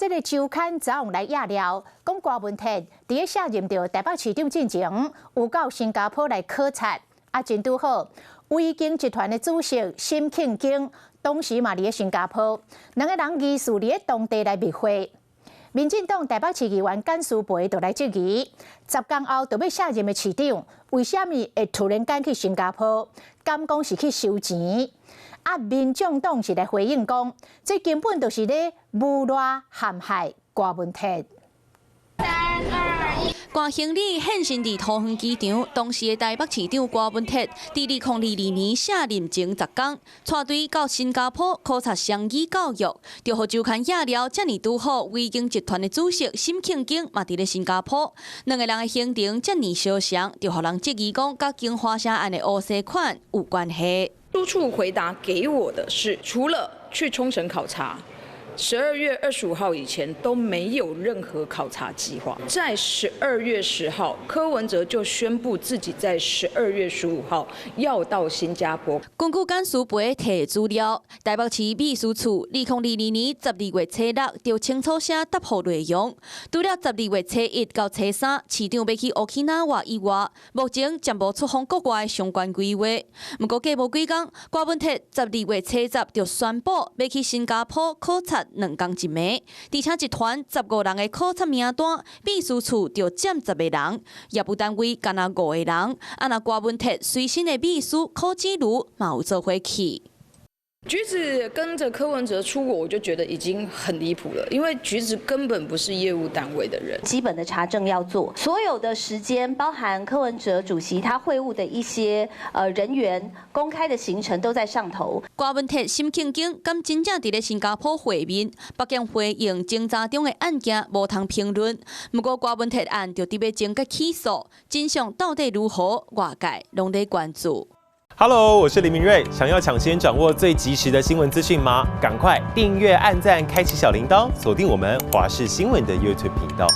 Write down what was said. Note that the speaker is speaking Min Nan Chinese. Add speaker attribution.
Speaker 1: 這个周刊昨昏來掖料，講柯文哲佇咧卸任著台北市長進前，有到新加坡來考察。啊，真拄好，維京集團的主席沈慶京當時嘛佇咧新加坡，兩个人疑似佇咧當地來密會。民進黨台北市議員簡思培就來質疑，10工後就欲卸任的市長，為啥物會突然間去新加坡？敢講是去收錢？啊，民眾黨是來回應講，這根本就是咧誣賴陷害柯文哲。
Speaker 2: 攜行李現身佇桃園機場，當時的台北市長柯文哲，佇2022年卸任前10工，帶隊到新加坡考察雙語教育，就予周刊掖料，遮爾拄好，維京集團的主席沈慶京嘛佇咧新加坡，兩个人的行程遮爾相像，就予人質疑講，佮京華城案的烏紗款有關係。
Speaker 3: 督處回答給我的是，除了去沖繩考察，12月25號以前都沒有任何考察計劃。在12月10號，柯文哲就宣布自己在12月15號要到新加坡。
Speaker 2: 根據簡思培提資料，台北市秘書處2022年12月初六就清楚寫答覆內容。除了12月初一到初三，市長欲去 Okinawa 以外，目前暫無出訪國外的相關規劃。毋過過無幾工，柯文哲12月初十就宣布欲去新加坡考察2工一暝，而且集團15人的考察名單，秘書處就佔10個人，業務單位干焦五個人。啊，若柯文哲隨身的秘書柯子如嘛有做伙去。
Speaker 3: 橘子跟着柯文哲出國，我就覺得已經很離譜了，因為橘子根本不是業務單位的人。
Speaker 4: 基本的查證要做，所有的時間，包含柯文哲主席他會晤的一些人員，公開的行程都在上頭。
Speaker 2: 柯文哲、沈慶京敢真正佇咧新加坡會面？北京回應偵查中的案件無通評論。毋過柯文哲案就佇欲終結起訴，真相到底如何？外界攏咧關注。
Speaker 5: Hello，我是林明瑞。想要搶先掌握最及時的新聞資訊嗎？趕快訂閱、按讚、開啟小鈴鐺，鎖定我們華視新聞的 YouTube 頻道。